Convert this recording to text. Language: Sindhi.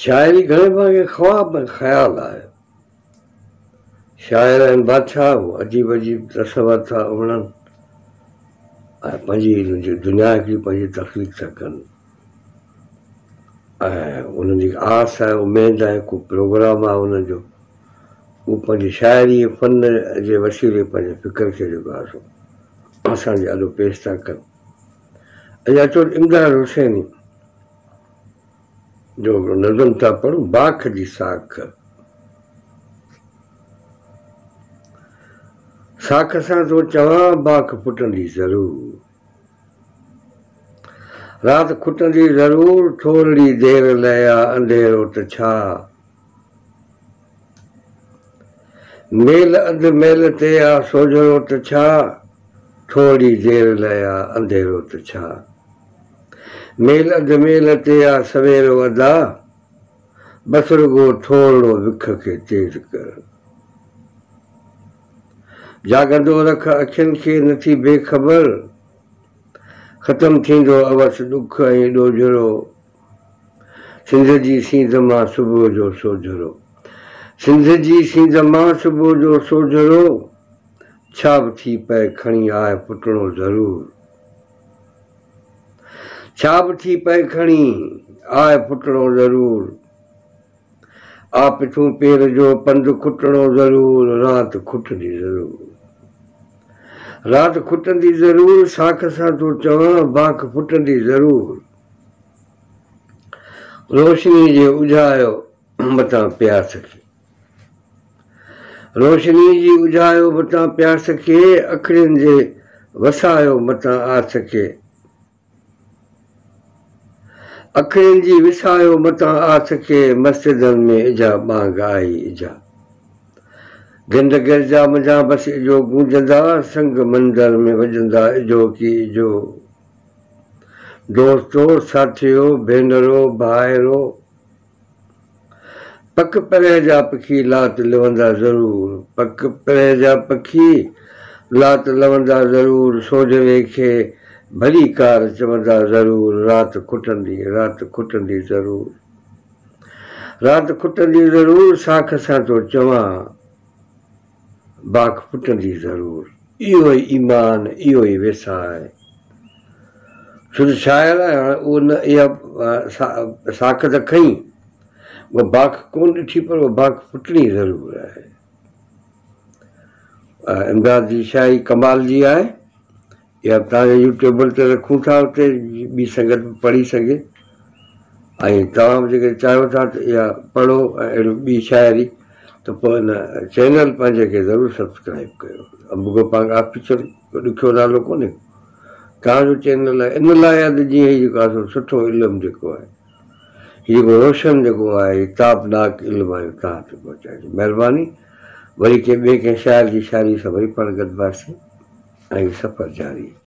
شاعري گهڻي ڀاڱي خواب ۽ خيال آهي. شاعر آهن بادشاهه، هو عجيب عجيب تصور ٿا اڻن ۽ پنهنجي دنيا هڪڙي پنهنجي تخليق ٿا ڪن ۽ انهن جي آس آهي، اميد آهي، ڪو پروگرام آهي انهن جو، هو پنهنجي شاعري فن جي وسيلي پنهنجي فڪر کي جيڪو آهي سو اسان جي آڏو پيش ٿا ڪن. اڄ اچو امداد حسيني جو هڪڙو نظم ٿا پڙهون، باک جي ساک. ساک سان ٿو چوان باک ڦٽندي ضرور. رات کٽندي ضرور، ٿورڙي دير لئه آ انڌيرو ته ڇا. ميل اڌ ميل تي آ سوجهرو ته ڇا، ٿورڙي دير لئه آ انڌيرو ته ڇا. ميل اڌ ميل تي آ سويرو ادا، بس رڳو ٿورڙو وک کي تيز ڪر. جاڳندو رک اکين کي نه ٿي بي خبر، ختم ٿيندو اوس ڏک ۽ ڏوجهرو. سنڌ جي سينڌ مان صبح جو سوجهرو. سنڌ جي سينڌ مان صبح جو سوجهرو، ڇا به ٿي پئي کڻي آء ڦٽڻو ضرور. ڇا به ٿي پئي کڻي آء ڦٽڻو ضرور. آ پٺون پير جو پنڌ کٽڻو ضرور، رات کٽندي ضرور. رات کٽندي ضرور، ساک سان ٿو چوان، باک ڦٽندي ضرور. روشني جي اجهايو متان پياس کي. روشني جي اجهايو متان پياس کي، اکڙين جي وسايو متان آس کي. اکڙين جي وسايو متان آس کي، مسجدن ۾ اجها ٻانگ آئي اجها. گهنڊ گرجا منجهان بس اجهو گونجندا، سنگ مندر ۾ وڄندا اجهو ڪي اجهو. دوستو، ساٿيو، ڀينرو، ڀائرو، پڪ پرهه جا پکي لات لوندا ضرور، پڪ پرهه جا پکي لات لوندا ضرور، سوجهري کي ڀلي ڪار چوندا ضرور، رات کٽندي، رات کٽندي ضرور، رات کٽندي ضرور، ساک سان ٿو چوان. باک ڦٽندي ضرور. اهو ئي ايمان، اهو ئي ويساهه آهي. ڇو ته شاعر آهي، هاڻي اهو نه اها ساک ته کنئي، اها باک ڪونه ڏٺي پر اها باک ڦٽڻي ضرور آهي. امداد جي شاعري ڪمال جي آهي. اها به توهان جي يوٽيوبن تي رکون ٿا اتي ٻي سنگت به پڙهي سگهي ۽ توهان به جيڪڏهن چاهيو ٿا ته اها پڙهو ۽ اهڙيون ٻي شاعري ته پوء ان چينل پنهنجي کي ضرور سبسڪرائب ڪيو. ابو گوپانگ آفيشل ڪو ڏکيو نالو ڪونهي توهان جو چينل آهي ان لاء آهي ته جيئن هي جيڪو آهي سو سٺو علم جيڪو آهي هي جيڪو روشن جيڪو آهي هي تابناڪ علم آهي توهان تي پهچائجي مهرباني وري ڪنهن ٻئي ڪنهن شاعر جي شاعري سان وري پاڻ گڏباسين. ۽ سفر جاري.